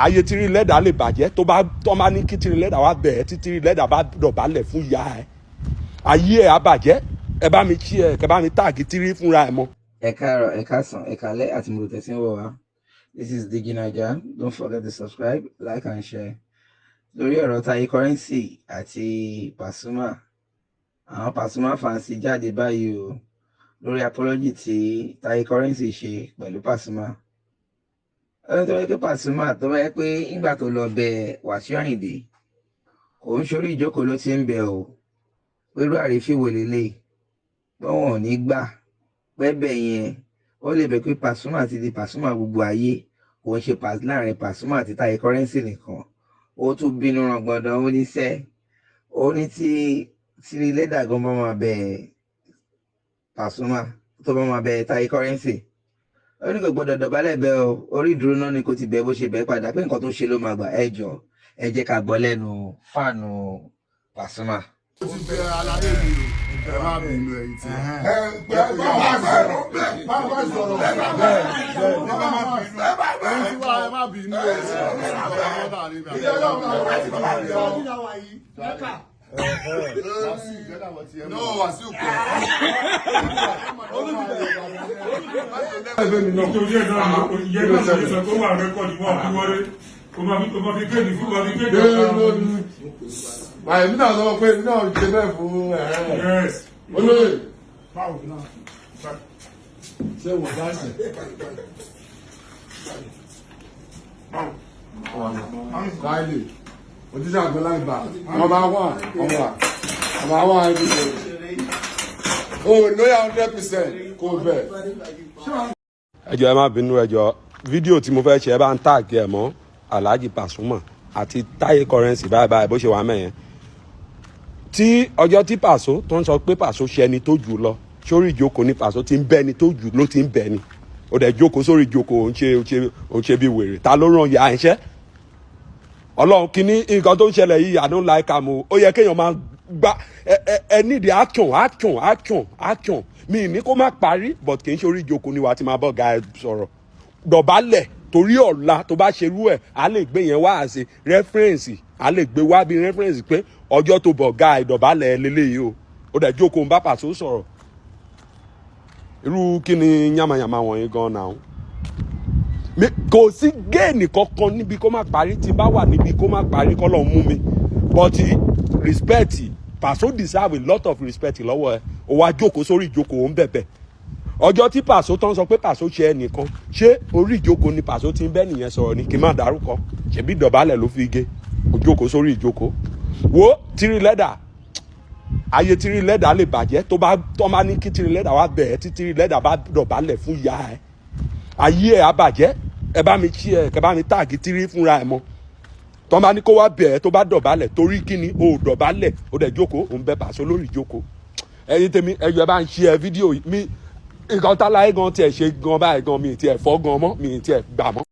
Ayé Tiri Leather lè bàjẹ́ tó bá tó bá ní kí Tiri Leather wá bẹ̀ ẹ́. Tí Tiri Leather bá dọ̀bálẹ̀ fún ìyá ẹ̀, ayé ẹ̀ á bàjẹ́. Ẹ bá mi kí ẹ kẹ bá mi tag Tiri fúnra ẹ̀ mọ́. Ẹ káàárọ̀, ẹ káàsán, ẹ káalẹ́ àti mo tẹ̀sí ń wọ̀ wá. This is Digi Naija. Don't forget to subscribe, like and share. Lórí ọ̀rọ̀ Taye Currency àti Pasuma, àwọn Pasuma fans jáde báyìí o lórí apology tí Taye Currency ṣe pẹ̀lú Pasuma. Ẹni tó yẹ pé Pasuma tó bá yẹ pé nígbà tó lọ bẹ Wàsíù Àyìndé, kò ń ṣorí ìjókòó ló ti ń bẹ o. Pẹ̀lú àrífín wò lélẹ̀ pé wọn ò ní gbà pẹ́bẹ̀ yẹn, ó lè bẹ̀ pé Pasuma ti di Pasuma gbogbo ayé, kò ń ṣe láàrin Pasuma àti Taye Currency nìkan. Ó tún bínú ran gbọ̀ndàn, ó ní sẹ́ ó ní tí Tiri Leather gan bá máa bẹ Pasuma, tó bá máa bẹ Taye Currency, ó ní kò gbọdọ̀ dọ̀bálẹ̀ bẹ́ o, orí ìdúró náà ni kò ti bẹ́, bó ṣe bẹ́ padà pé nǹkan tó ṣe ló máa gbà. Ẹ jọ, ẹ jẹ́ ká gbọ́ lẹ́nu fan Pasuma. Ó ti bẹ aláyé mi o, ẹ má bínú ẹ̀yin tí. Ẹ bá sọ̀rọ̀, bá sọ̀rọ̀ bẹ́ẹ̀ bẹ́ẹ̀, ẹ má bínú ẹ̀yin tí wá, ẹ má bínú o. Ilé Ọlọ́run àwọn àti bàbá mi ọ. No, Wàsíù kọ. Nítorí ẹ̀ náà ìyẹn náà ṣe sọ pé ó wà record wọn fi wọlé, kò máa fi kéde fún wa fi kéde ọ̀gá wọn. Báyìí náà sọ pé èmi náà ṣe bẹ́ẹ̀ fún ẹ̀. Yes. Olóyè. Báwo náà? Ṣé wọ́n bá ṣe? Láìlè, òtísà àgbẹ̀láìbà, ọba wà, ọba, ọba wà ẹbí ṣe. O lóyà 100% kò bẹ̀. Ẹ jọ̀ọ́, ẹ má bínú. Ẹ jọ̀ọ́, fídíò tí mo fẹ́ ṣe, ẹ bá ń tag ẹ̀ mọ́ Alhaji Pasuma àti Taye Currency báyìí báyìí bó ṣe wà mẹ́yẹn. Tí ọjọ́ tí Paso tó ń sọ pé Paso ṣe ẹni tó jù lọ sórí ìjókòó ní Paso ti ń bẹ́ ẹni tó jù ló ti ń bẹ́ ni. Ó dẹ̀ jókòó sórí ìjókòó, ó ń ṣe bí wèrè. Ta ló ràn yà ẹ̀ṣẹ́ Ọlọ́run? Kínní nǹkan tó ń ṣẹlẹ̀ yìí, I don't like am o. Ó yẹ kéèyàn máa gbá ẹ need action, action, action, action. Mi ní kó má parí, but kì í ṣe orí ìjókòó ni wàá ti máa bọ́ ga ẹ sọ̀rọ̀. Dọ̀bálẹ̀ torí ọ̀la tó bá ṣerú ẹ̀, á lè gbé yẹn wá àṣe reference, á lè gbé wá bí reference pé ọjọ́ tó bọ̀ ga ìdọ̀bálẹ̀ lélẹ́yìí o. Ó dẹ̀ jókòó, ń bá Pàṣọ sọ̀rọ̀. Irú kí ni yamayama wọ̀nyí gan náà? Kò sí gain kankan níbi kó má parí. Tí n bá wà níbi kó má parí, kọ́ lọ́ọ́ mú mi, but respect, Pàṣọ deserve a lot of respect lọ́wọ́ ẹ. Ó wá jókòó sórí ìjókòó, ó ń bẹ̀bẹ̀. Ọjọ́ tí Pàṣọ tán sọ pé Pàṣọ ṣe ẹnìkan, ṣé orí ìjókòó ni Pàṣọ ti ń bẹ́ nìyẹn sọ̀rọ̀ ni? Kí n má dárúkọ, ṣèbí ìdọ̀bálẹ̀ ló fi gé. Ó jókòó sórí ìjókòó. Wo Tiri Leather, ayé Tiri Leather lè bàjẹ́ tó bá tó bá ní kí Tiri Leather wá bẹ̀ ẹ́. Tí Tiri Leather bá dọ̀bálẹ̀ fún ìyá ẹ̀, ayé ẹ̀ á bàjẹ́. Ẹ bá mi kí ẹ kẹ bá mi tag Tiri fúnra ẹ̀ mọ́. Tó bá ní kó wá bẹ̀ ẹ́, tó bá dọ̀bálẹ̀, torí kíni o ò dọ̀bálẹ̀? Ó dẹ̀ jókòó, òun bẹ Pàṣọ lórí ìjókòó. Ẹ̀yin tèmi, ẹ jọ̀ọ́, ẹ bá ń ṣe ẹ fídíò yìí. Mi nǹkan táláyé gan tiẹ̀ ṣe gan báyìí gan, mi tiẹ̀ fọ́ gan mọ́, mi tiẹ̀ gbà mọ́.